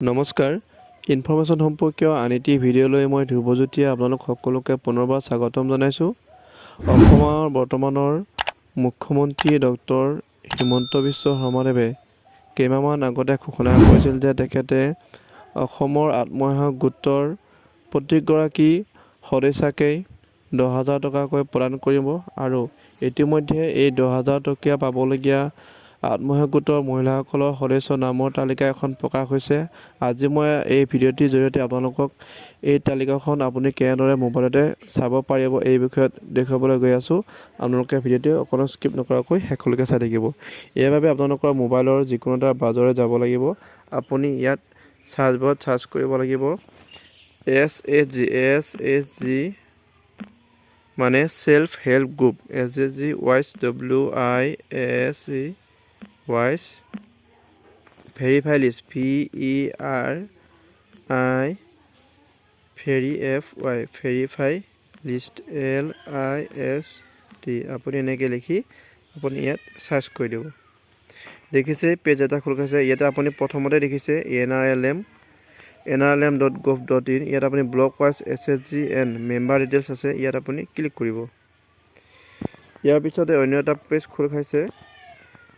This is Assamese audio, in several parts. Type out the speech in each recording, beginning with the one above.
নমস্কাৰ, ইনফৰ্মেশ্যন সম্পৰ্কীয় আন এটি ভিডিঅ'লৈ মই ধ্ৰুৱজ্যোতিয়ে আপোনালোক সকলোকে পুনৰবাৰ স্বাগতম জনাইছোঁ। অসমৰ বৰ্তমানৰ মুখ্যমন্ত্ৰী ডক্টৰ হিমন্ত বিশ্ব শৰ্মাদেৱে কেইমাহমান আগতে ঘোষণা কৰিছিল যে তেখেতে অসমৰ আত্মসহায়ক গোটৰ প্ৰতিগৰাকী সদস্যাকেই 10,000 টকাকৈ প্ৰদান কৰিব আৰু ইতিমধ্যে এই 10,000 টকীয়া পাবলগীয়া আত্মসহায়ক গোটৰ মহিলাসকলৰ সদস্যৰ নামৰ তালিকা এখন প্ৰকাশ হৈছে। আজি মই এই ভিডিঅ'টিৰ জৰিয়তে আপোনালোকক এই তালিকাখন আপুনি কেনেদৰে মোবাইলতে চাব পাৰিব, এই বিষয়ত দেখুৱাবলৈ গৈ আছোঁ। আপোনালোকে ভিডিঅ'টো অকণো স্কিপ নকৰাকৈ শেষলৈকে চাই থাকিব। ইয়াৰ বাবে আপোনালোকৰ মোবাইলৰ যিকোনো এটা ব্ৰাউজাৰত যাব লাগিব। আপুনি ইয়াত চাৰ্চ বাৰত চাৰ্চ কৰিব লাগিব SHG। SHG মানে self help group. SHG wise, WISE wise, verify list, VERI veri FY, verify list, LIST। আপুনি এনেকৈ লিখি আপুনি ইয়াত চাৰ্চ কৰি দিব। দেখিছে, পেজ এটা খোল খাইছে। ইয়াতে আপুনি প্ৰথমতে দেখিছে NRLM, nrlm.gov.in। ইয়াত আপুনি block wise SHG and member details আছে, ইয়াত আপুনি ক্লিক কৰিব। ইয়াৰ পিছতে অন্য এটা পেজ খোল খাইছে।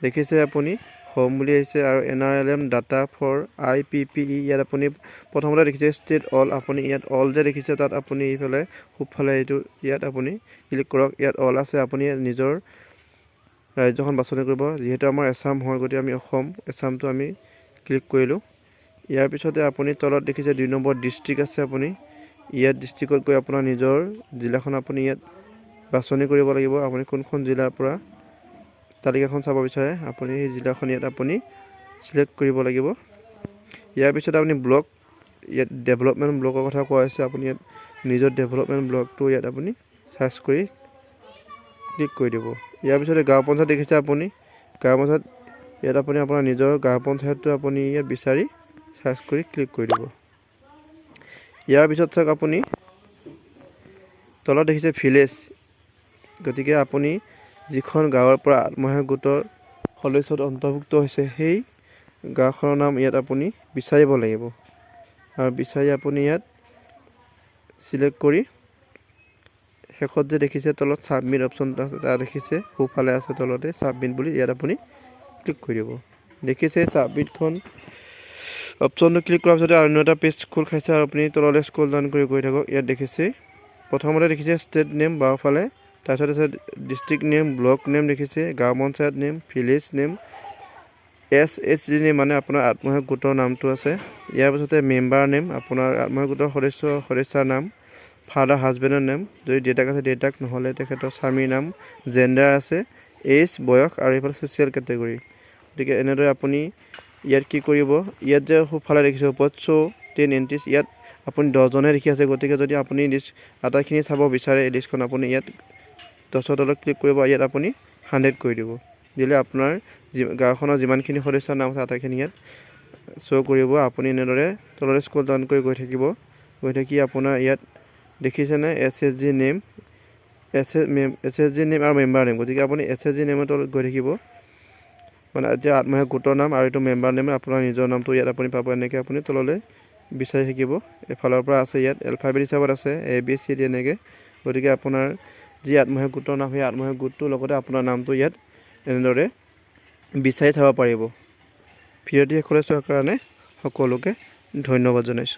দেখিছে আপুনি, হোম বুলি আহিছে আৰু NRLM data for IPPE। ইয়াত আপুনি প্ৰথমতে দেখিছে ষ্টেট অল। আপুনি ইয়াত অল যে দেখিছে, তাত আপুনি এইফালে সোঁফালে এইটো ইয়াত আপুনি ক্লিক কৰক। ইয়াত অল আছে। আপুনি নিজৰ ৰাজ্যখন বাছনি কৰিব। যিহেতু আমাৰ এছাম হয়, গতিকে আমি অসম, এছামটো আমি ক্লিক কৰিলোঁ। ইয়াৰ পিছতে আপুনি তলত দেখিছে 2 নম্বৰ ডিষ্ট্ৰিক্ট আছে। আপুনি ইয়াত ডিষ্ট্ৰিক্টত গৈ আপোনাৰ নিজৰ জিলাখন আপুনি ইয়াত বাছনি কৰিব লাগিব। আপুনি কোনখন জিলাৰ পৰা তালিকাখন চাব বিচাৰে, আপুনি সেই জিলাখন ইয়াত আপুনি চিলেক্ট কৰিব লাগিব। ইয়াৰ পিছত আপুনি ব্লক, ইয়াত ডেভেলপমেণ্ট ব্লকৰ কথা কোৱা হৈছে। আপুনি ইয়াত নিজৰ ডেভেলপমেণ্ট ব্লকটো ইয়াত আপুনি চাৰ্চ কৰি ক্লিক কৰি দিব। ইয়াৰ পিছতে গাঁও পঞ্চায়ত দেখিছে আপুনি, গাঁও পঞ্চায়ত। ইয়াত আপুনি আপোনাৰ নিজৰ গাঁও পঞ্চায়তটো আপুনি ইয়াত বিচাৰি চাৰ্চ কৰি ক্লিক কৰি দিব। ইয়াৰ পিছত চাওক, আপুনি তলত দেখিছে ভিলেজ। গতিকে আপুনি যিখন গাঁৱৰ পৰা আত্মসহায়ক গোটৰ সদস্যত অন্তৰ্ভুক্ত হৈছে, সেই গাঁওখনৰ নাম ইয়াত আপুনি বিচাৰিব লাগিব আৰু বিচাৰি আপুনি ইয়াত চিলেক্ট কৰি শেষত যে দেখিছে তলত ছাবমিট অপশ্যনটো আছে, তাত দেখিছে সোঁফালে আছে তলতে ছাবমিট বুলি, ইয়াত আপুনি ক্লিক কৰি দিব। দেখিছে, ছাবমিটখন অপশ্যনটো ক্লিক কৰাৰ পিছতে অন্য এটা পেজ খোল খাইছে আৰু আপুনি তললৈ স্ক্ৰল ডাউন কৰি গৈ থাকক। ইয়াত দেখিছে, প্ৰথমতে দেখিছে ষ্টেট নেম বাওঁফালে, তাৰপিছত আছে ডিষ্ট্ৰিক্ট নেম, ব্লক নেম দেখিছে, গাঁও panchayat name, village name, SHG name মানে আপোনাৰ আত্মসহায়ক গোটৰ নামটো আছে। ইয়াৰ পিছতে মেম্বাৰ নেম, আপোনাৰ আত্মসহায়ক গোটৰ সদস্য সদস্যাৰ নাম, ফাদাৰ হাজবেণ্ডৰ নেম, যদি দেউতাক আছে দেউতাক, নহ'লে তেখেতৰ স্বামীৰ নাম, জেণ্ডাৰ আছে, এইজ বয়স আৰু এইফালে ছ'চিয়েল কেটেগৰী। গতিকে এনেদৰে আপুনি ইয়াত কি কৰিব? ইয়াত যে সোঁফালে দেখিছে ওপৰত শ্ব' 10 এণ্ট্ৰিজ, ইয়াত আপুনি 10জনে দেখি আছে। গতিকে যদি আপুনি লিষ্ট আটাইখিনি চাব বিচাৰে, এই লিষ্টখন আপুনি ইয়াত 10ৰ তলত ক্লিক কৰিব। ইয়াত আপুনি 100 কৰি দিব। দিলে আপোনাৰ গাঁওখনৰ যিমানখিনি সদস্যৰ নাম আছে, আটাইখিনি ইয়াত শ্ব' কৰিব। আপুনি এনেদৰে তললৈ স্ক্ৰল ডাউন কৰি গৈ থাকিব। গৈ থাকি আপোনাৰ ইয়াত দেখিছেনে SHG name, SHG name আৰু মেম্বাৰ নেম। গতিকে আপুনি এছ এইচ জি নেমৰ তলত গৈ থাকিব। মানে এতিয়া আত্মসহায়ক গোটৰ নাম আৰু এইটো মেম্বাৰ নেম, আপোনাৰ নিজৰ নামটো ইয়াত আপুনি পাব। এনেকৈ আপুনি তললৈ বিচাৰি থাকিব। এফালৰ পৰা আছে, ইয়াত এলফাবেট হিচাপত আছে, এ বি চি ডি এনেকৈ। গতিকে আপোনাৰ যি আত্মসহায়ক গোটৰ নাম, সেই আত্মসহায়ক গোটটোৰ লগতে আপোনাৰ নামটো ইয়াত এনেদৰে বিচাৰি চাব পাৰিব। ভিডিঅ'টি শেষলৈ চোৱাৰ কাৰণে সকলোকে ধন্যবাদ জনাইছোঁ।